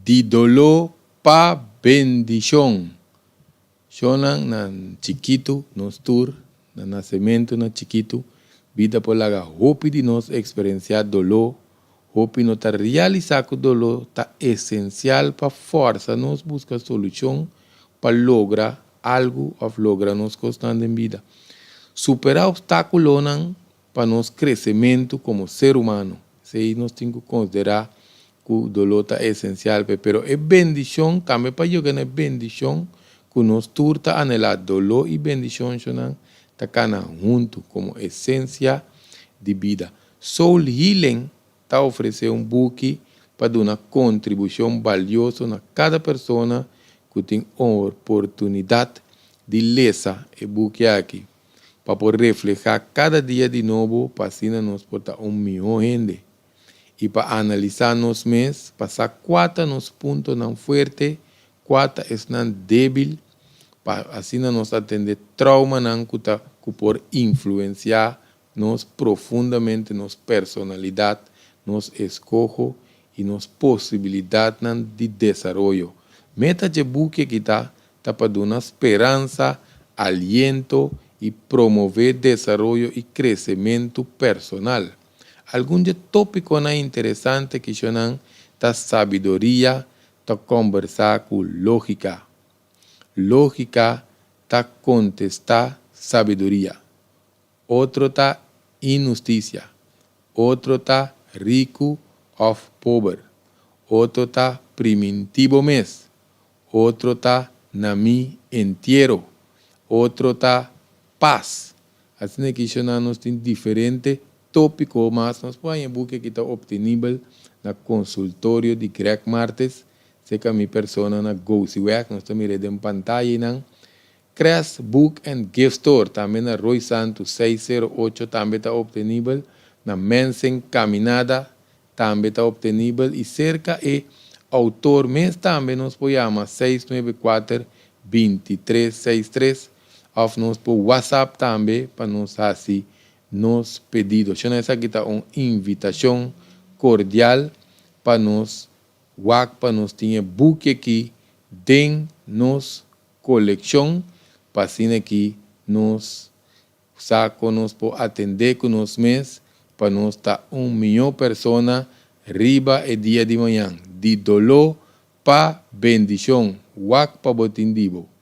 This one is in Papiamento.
Di doló pa bendishon. Shonnan na chikitu, nos tur, na nasementu na chikitu, bida por laga hopi di nos eksperensiá doló. Hopi no ta realisá ku doló ta esensial pa fòrsa nos buska solushon pa logra algu òf logra nos kosnan den bida. Superá opstákulonan pa nos kresementu komo ser humano. Esei nos tin ku konsiderá ku doló ta esensial p'e. Pero e bendishon, tambe pa yega na e bendishon ku nos tur ta anhelá, doló i bendishon shonnan ta kana huntu komo esensia di bida. Soul Healing ta ofresé un buki pa duna kontribushon balioso na kada persona ku tin oportunidat di lesa e buki aki. pa por reflehá kada dia di nobo pa asina nos por ta un mihó hende i pa analisá nos mes pa sa kua ta nos puntonan fuerte, kua ta esnan débil, pa asina nos atendé traumanan ku ta ku por influensiá nos profundamente nos personalidat, nos eskoho i nos posibilidatnan di desaroyo. Meta dje buki aki ta ta pa duna speransa, aliento i promové desaroyo i kresementu personal. Algun dje tópikonan interesante kishonan ta sabiduria ta kòmbersá ku lógika. Lógika ta kontestá sabiduria. Otro ta inhustisia. Otro ta riku òf pober. Otro ta primintí bo mes. Otro ta na mi entiero. Otro ta pas. Asina ki shona nos tin diferente tópiko mas nos por haña e buki aki ta optenibel na konsultorio di Greg Martes serka mi persona na Gosiweg. Nos ta mir'é den pantaya einan. Crest Book and Gift Store tambe na Rooi Santu 608 tambe ta optenibel na Mensen Caminada tambe ta optenibel i serka e outor mes tambe nos por yama 694 2363 òf nos por WhatsApp tambe pa nos hasi nos pedido. Shona esaki ta un invitashon kordial pa nos wak pa nos tin e buki aki den nos kolekshon pa asina ki nos sa kon nos por atendé ku nos mes pa nos ta un mihó persona riba e dia di mañan. Di doló pa bendishon. Wak pa bo tin di bo.